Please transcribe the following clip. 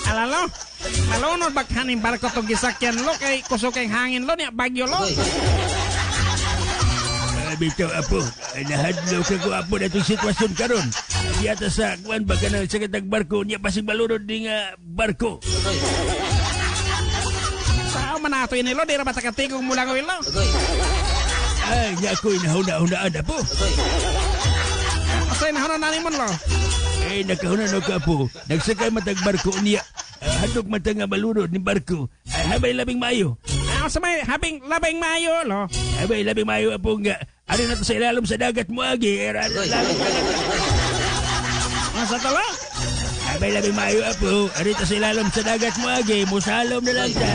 Alalo, malunod ba kaning barko tong gisakyan, lo, kay kusog kay hangin, lo, niya bagyo, lo? Bitaw, apo, nahadlok ko, apo, na itong sitwasyon karon. Yata sa kuan ba kanang sa katag barko niya, basig malunod ni nga barko. Sao man nato ini, lo, di ra ba takatigong mulangoy, lo? Ay, nya ako'y nahuna-hunaan, apo. Asay nahuna nani mo, lo? Eh, nakahuna no ka, apo. Nagsakay matag barko niya. Hadlok man ta nga malunod ni barko. Ay, habay labing maayo. Ah, sa may habing labing maayo, lo? Habay labing maayo, apo, nga. Ano na to sa ilalom sa dagat mo, agi. Era, lalim. Asa to, lo? Habay labing maayo, apo. Ano to sa ilalom sa dagat mo, agi. Musalom na lang ta.